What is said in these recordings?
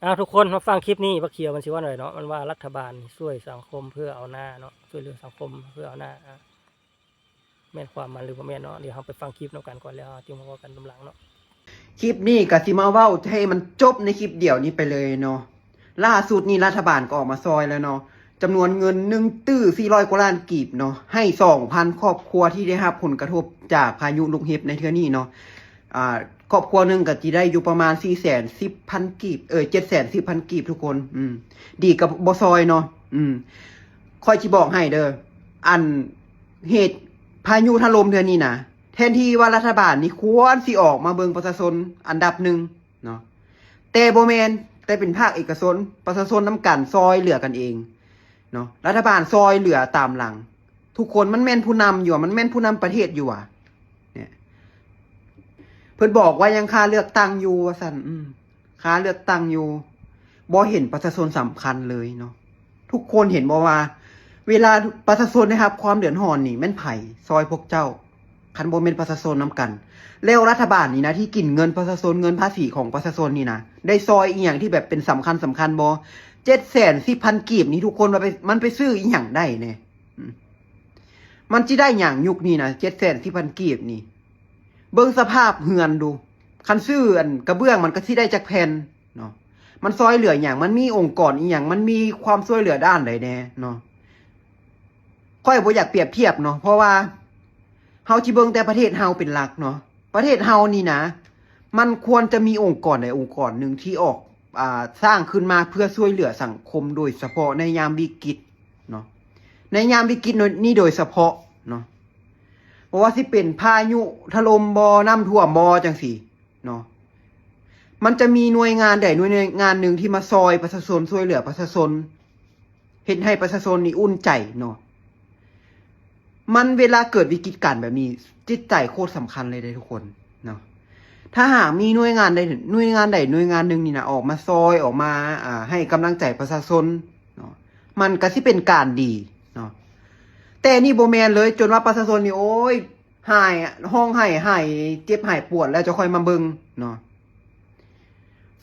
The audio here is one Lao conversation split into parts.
ເອົາ ທຸກຄົນມາຟັງຄລິບນີ້ ບັກຂຽວມັນຊິເວົ້າແນວໃດເນາະ. ມັນວ່າລັດຖະບານຊ່ວຍສັງຄົມເພື່ອເອົາໜ້າເນາະ, ຊ່ວຍເຫຼືອສັງຄົມເພື່ອເອົາໜ້າ. ອາ ແມ່ນຄວາມມັນຫຼືບໍ່ແມ່ນເນາະ? ດຽວເຮົາໄປຟັງຄລິບນຳກັນກ່ອນ ແລ້ວເຮົາຈຶ່ງມາເວົ້າກັນນຳຫຼັງເນາະ. ຄລິບນີ້ກໍຊິມາເວົ້າໃຫ້ມັນຈົບໃນຄລິບດຽວນີ້ໄປເລີຍເນາະ. ລ່າສຸດນີ້ລັດຖະບານກໍອອກມາຊ່ອຍແລ້ວເນາະ, ຈຳນວນເງິນໜຶ່ງຕື້ສີ່ຮ້ອຍກວ່າລ້ານກີບເນາະ, ໃຫ້ສອງພັນຄອບຄົວທີ່ໄດ້ຮັບຜົນກະທົບຈາກພາຍຸລູກເຫັບໃນເທື່ອນີ້ເນາະ. ອ່າ ຄອບຄົວໜຶ່ງກໍຊິໄດ້ຢູ່ປະມານສີ່ແສນສິບພັນກີບ ເອີ ເຈັດແສນສິບພັນກີບທຸກຄົນ. ອືມ ດີກໍບໍ່ຊ່ອຍເນາະ. ອືມ ຂ້ອຍຊິບອກໃຫ້ເດີ ອັນ ເຫດພາຍຸຖະຫຼົ່ມເທື່ອນີ້ນະ ແທນທີ່ວ່າລັດຖະບານນີ້ຄວນຊິອອກມາເບິ່ງປະຊາຊົນອັນດັບໜຶ່ງເນາະ, ແຕ່ບໍ່ແມ່ນ, ແຕ່ເປັນພາກເອກະຊົນ, ປະຊາຊົນນຳກັນ ຊ່ອຍເຫຼືອກັນເອງເນາະ. ລັດຖະບານຊ່ອຍເຫຼືອຕາມຫຼັງ ທຸກຄົນ. ມັນແມ່ນຜູ້ນຳຢູ່ຫວາ? ມັນແມ່ນຜູ້ນຳປະເທດຢູ່ຫວາ? ເນຍ ເພິ່ນບອກວ່າຍັງຄາເລືອກຕັ້ງຢູ່ວ່າຊັ້ນ. ອືມ ຄາເລືອກຕັ້ງຢູ່, ບໍ່ເຫັນປະຊາຊົນສຳຄັນເລີຍເນາະ. ທຸກຄົນເຫັນບໍ່ວ່າ ເວລາປະຊາຊົນໄດ້ຮັບຄວາມເດືອດຮ້ອນນີ້ ແມ່ນໃຜຊ່ອຍພວກເຈົ້າ ຄັນບໍ່ແມ່ນປະຊາຊົນນຳກັນ? ແລ້ວລັດຖະບານນີ້ນະ ທີ່ກິນເງິນປະຊາຊົນ, ເງິນພາສີຂອງປະຊາຊົນນີ້ນະ ໄດ້ຊ່ອຍອີ່ຫຍັງທີ່ແບບເປັນສຳຄັນ, ສຳຄັນບໍ່? ເຈັດແສນສິບພັນກີບນີ້ ທຸກຄົນວ່າໄປ ມັນໄປຊື້ອີ່ຫຍັງໄດ້ແດ່? ອືມ ມັນຊິໄດ້ຫຍັງຍຸກນີ້ນະ ເຈັດແສນສິບພັນກີບນີ້? ເບິ່ງສະພາບເຮືອນດູ, ຄັນຊື້ອັນກະເບື້ອງມັນກໍຊິໄດ້ຈັກແຜ່ນເນາະ? ມັນຊ່ອຍເຫຼືອຫຍັງ? ມັນມີອົງກອນອີ່ຫຍັງ? ມັນມີຄວາມຊ່ວຍເຫຼືອດ້ານໃດແດ່ເນາະ? ຂ້ອຍບໍ່ຢາກປຽບທຽບເນາະ, ເພາະວ່າເຮົາຊິເບິ່ງແຕ່ປະເທດເຮົາເປັນຫຼັກເນາະ. ປະເທດເຮົານີ້ນະ ມັນຄວນຈະມີອົງກອນໃດອົງກອນໜຶ່ງທີ່ອອກ ອ່າ ສ້າງຂຶ້ນມາເພື່ອຊ່ວຍເຫຼືອສັງຄົມ ໂດຍສະເພາະໃນຍາມວິກິດເນາະ, ໃນຍາມວິກິດນີ້ໂດຍສະເພາະເນາະ. ບໍ່ວ່າຊິເປັນພາຍຸຖະຫຼົ່ມບໍ ນ້ຳຖ້ວມບໍ ຈັ່ງຊີ້ເນາະ, ມັນຈະມີໜ່ວຍງານໃດໜ່ວຍງານໜຶ່ງທີ່ມາຊ່ອຍປະຊາຊົນ, ຊ່ວຍເຫຼືອປະຊາຊົນ, ເຮັດໃຫ້ປະຊາຊົນນີ້ອຸ່ນໃຈເນາະ. ມັນເວລາເກີດວິກິດການແບບນີ້ ຈິດໃຈໂຄດສຳຄັນເລີຍເດ້ທຸກຄົນເນາະ. ຖ້າຫາກມີໜ່ວຍງານໃດ ໜ່ວຍງານໃດໜ່ວຍງານໜຶ່ງນີ້ນະ ອອກມາຊ່ອຍ, ອອກມາ ອ່າ ໃຫ້ກຳລັງໃຈປະຊາຊົນເນາະ, ມັນກໍຊິເປັນການດີເນາະ. ແຕ່ນີ້ບໍ່ແມ່ນເລີຍ, ຈົນວ່າປະຊາຊົນນີ້ ໂອ້ຍ ຮ້ອງໄຫ້ ຫາຍເຈັບຫາຍປວດແລ້ວ ຈະຄ່ອຍມາເບິ່ງເນາະ.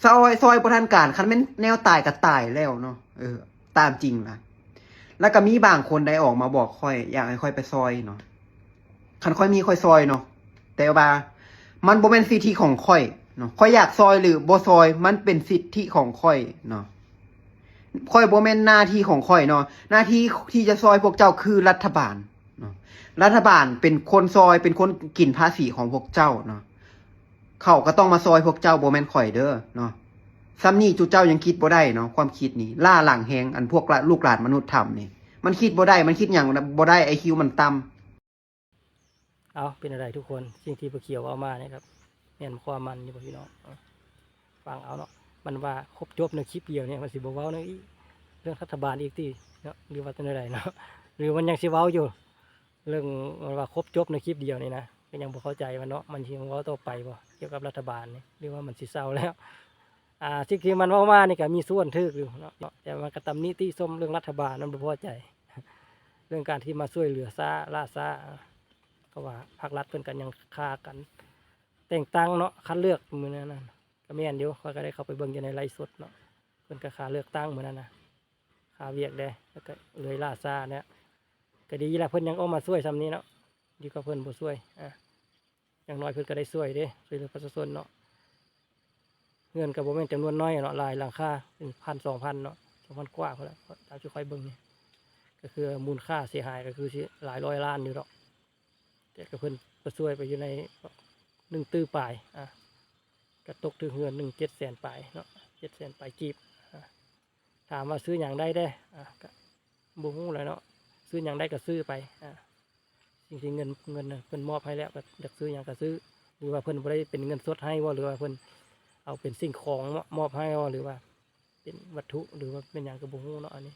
ຊ່ອຍ ຊ່ອຍບໍ່ທັນການ, ຄັນແມ່ນແນວຕາຍກໍຕາຍແລ້ວເນາະ. ເອີ ຕາມຈິງນະ. ແລ້ວກໍມີບາງຄົນໄດ້ອອກມາບອກຂ້ອຍ ຢາກໃຫ້ຂ້ອຍໄປຊ່ອຍເນາະ. ຄັນຂ້ອຍມີຂ້ອຍຊ່ອຍເນາະ, ແຕ່ວ່າມັນບໍ່ແມ່ນສິດທິຂອງຂ້ອຍເນາະ. ຂ້ອຍຢາກຊ່ອຍຫຼືບໍ່ຊ່ອຍ ມັນເປັນສິດທິຂອງຂ້ອຍເນາະ. ຂ້ອຍບໍ່ແມ່ນໜ້າທີ່ຂອງຂ້ອຍເນາະ. ໜ້າທີ່ທີ່ຈະຊ່ອຍພວກເຈົ້າຄືລັດຖະບານເນາະ. ລັດຖະບານເປັນຄົນຊ່ອຍ, ເປັນຄົນກິນພາສີຂອງພວກເຈົ້າເນາະ. ເຂົາກໍຕ້ອງມາຊ່ອຍພວກເຈົ້າ, ບໍ່ແມ່ນຂ້ອຍເດີເນາະ. ສ່ຳນີ້ຈຸເຈົ້າຍັງຄິດບໍ່ໄດ້ເນາະ. ຄວາມຄິດນີ້ລ້າຫຼັງແຮງ, ອັນພວກລະ ລູກຫຼານມະນຸດທຳນີ້ ມັນຄິດບໍ່ໄດ້, ມັນຄິດຫຍັງບໍ່ໄດ້, ໄອຄິວມັນຕ່ຳ. ເອົາ ເປັນແນວໃດທຸກຄົນ? ສິ່ງທີ່ພໍ່ຂຽວເວົ້າມານີ້ ແມ່ນຄວາມມັນຢູ່ບໍ່ພີ່ນ້ອງ? ເອົາ ຟັງເອົາເນາະ. ມັນວ່າຄົບຈົບໃນຄລິບດຽວນີ້ ມັນຊິບໍ່ເວົ້າເລື່ອງ ອີກ ເລື່ອງລັດຖະບານອີກຕິເນາະ ຫຼືວ່າຈັ່ງໃດເນາະ? ຫຼືມັນຍັງຊິເວົ້າຢູ່? ເລື່ອງ ມັນວ່າຄົບຈົບໃນຄລິບດຽວນີ້ນະ ກໍຍັງບໍ່ເຂົ້າໃຈມັນເນາະ. ມັນຊິເວົ້າຕໍ່ໄປບໍ່ ກ່ຽວກັບລັດຖະບານນີ້ ຫຼືວ່າມັນຊິເຊົາແລ້ວ? ອ່າ ສິ່ງທີ່ມັນເວົ້າມານີ້ກໍມີສ່ວນຖືກຢູ່ເນາະ, ແຕ່ມັນກໍຕຳໜິຕິຊົມເລື່ອງລັດຖະບານ ມັນບໍ່ພໍໃຈ ເລື່ອງການທີ່ມາຊ່ວຍເຫຼືອຊ້າ ລ້າຊ້າ. ເພາະວ່າພາກລັດເພິ່ນກໍຍັງຄາກັນແຕ່ງຕັ້ງເນາະ, ຄັດເລືອກມື້ນັ້ນນະ. ກໍແມ່ນຢູ່, ຂ້ອຍກໍໄດ້ເຂົ້າໄປເບິ່ງຢູ່ໃນໄລຟ໌ສົດເນາະ, ເພິ່ນກໍຄາເລືອກຕັ້ງມື້ນັ້ນນະ, ຄາວຽກແດ່ ແລ້ວກໍເລີຍລ້າຊ້າແລ້ວ. ກໍດີແຫຼະ ເພິ່ນຍັງອອກມາຊ່ວຍສ່ຳນີ້ເນາະ, ດີກວ່າເພິ່ນບໍ່ຊ່ວຍ. ອາ ຢ່າງໜ້ອຍເພິ່ນກໍໄດ້ຊ່ວຍເດ້, ຊ່ວຍເຫຼືອປະຊາຊົນເນາະ. ເຮືອນກໍບໍ່ແມ່ນຈຳນວນນ້ອຍເນາະ, ຫຼາຍຫຼັງຄາ ເປັນພັນສອງພັນເນາະ, ສອງພັນກວ່າພຸ້ນແຫຼະ ຕາມທີ່ຂ້ອຍເບິ່ງນີ້. ກໍຄືມູນຄ່າເສຍຫາຍກໍຄືຊິຫຼາຍຮ້ອຍລ້ານຢູ່ດອກ, ແຕ່ກໍເພິ່ນກໍຊ່ວຍໄປຢູ່ໃນໜຶ່ງຕື້ປາຍ. ອາ ກໍຕົກຖືກເຮືອນໜຶ່ງເຈັດແສນປາຍເນາະ, ເຈັດແສນປາຍກີບ. ອາ ຖາມວ່າຊື້ຫຍັງໄດ້ແດ່? ອາ ກໍບໍ່ຮູ້ແຫຼະເນາະ, ຊື້ຫຍັງໄດ້ກໍຊື້ໄປ. ອາ ສິ່ງທີ່ເງິນ ເງິນນະເພິ່ນມອບໃຫ້ແລ້ວ ກໍຢາກຊື້ຫຍັງກໍຊື້, ຫຼືວ່າເພິ່ນບໍ່ໄດ້ເປັນເງິນສົດໃຫ້ບໍ່ ຫຼືວ່າເພິ່ນເອົາເປັນສິ່ງຂອງມອບໃຫ້ບໍ່ ຫຼືວ່າເປັນວັດຖຸ ຫຼືວ່າເປັນຫຍັງກໍບໍ່ຮູ້ເນາະ. ອັນນີ້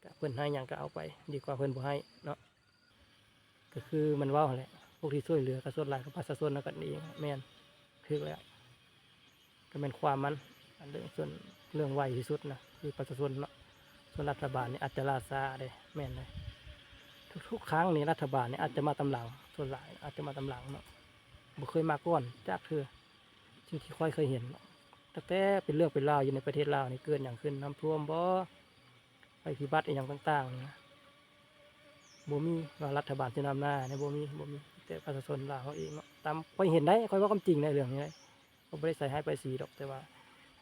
ກະເພິ່ນໃຫ້ຫຍັງກະເອົາໄປ ດີກວ່າເພິ່ນບໍ່ໃຫ້ເນາະ. ກະຄືມັນເວົ້າຫັ້ນແຫຼະ, ພວກທີ່ຊ່ວຍເຫຼືອກະສ່ວນຫຼາຍກະປະຊາຊົນນຳກັນເອງ. ແມ່ນ, ຖືກແລ້ວ, ກະແມ່ນຄວາມມັນ. ອັນເລື່ອງ ສ່ວນເລື່ອງໄວທີ່ສຸດນະ ຄືປະຊາຊົນເນາະ, ສ່ວນລັດຖະບານນີ້ອາດຈະລ້າຊ້າເດ້. ແມ່ນເດ້, ທຸກໆຄັ້ງນີ້ລັດຖະບານນີ້ອາດຈະມາຕາມຫຼັງ, ສ່ວນຫຼາຍອາດຈະມາຕາມຫຼັງເນາະ, ບໍ່ເຄີຍມາກ່ອນຈັກເທື່ອ. ສິ່ງທີ່ຂ້ອຍເຄີຍເຫັນເນາະ, ແ ຕັ້ງແຕ່ເປັນເລື່ອງເປັນລາວຢູ່ໃນປະເທດລາວນີ້ ເກີດຫຍັງຂຶ້ນ ນ້ຳຖ້ວມບໍ່ ໄພພິບັດອີ່ຫຍັງຕ່າງໆນີ້ນະ ບໍ່ມີວ່າລັດຖະບານຊິນຳໜ້ານີ້ ບໍ່ມີ ບໍ່ມີ ແຕ່ປະຊາຊົນລາວເຮົາເອງເນາະ ຕາມຂ້ອຍເຫັນໄດ໋ ຂ້ອຍເວົ້າຄວາມຈິງໃນເລື່ອງນີ້ໄດ໋ ກໍບໍ່ໄດ້ໃສ່ຮ້າຍປ້າຍສີດອກ ແຕ່ວ່າ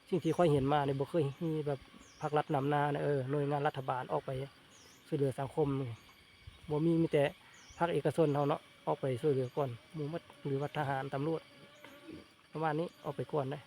ສິ່ງທີ່ຂ້ອຍເຫັນມານີ້ ບໍ່ເຄີຍມີແບບພາກລັດນຳໜ້ານະ ເອີ ໜ່ວຍງານລັດຖະບານອອກໄປຊ່ວຍເຫຼືອສັງຄົມນີ້ ບໍ່ມີ ມີແຕ່ພາກເອກະຊົນເຮົາເນາະ ອອກໄປຊ່ວຍເຫຼືອກ່ອນໝູ່ໝົດ ຫຼືວ່າທະຫານ ຕຳຫຼວດ ປະມານນີ້ ອອກໄປກ່ອນເດ້.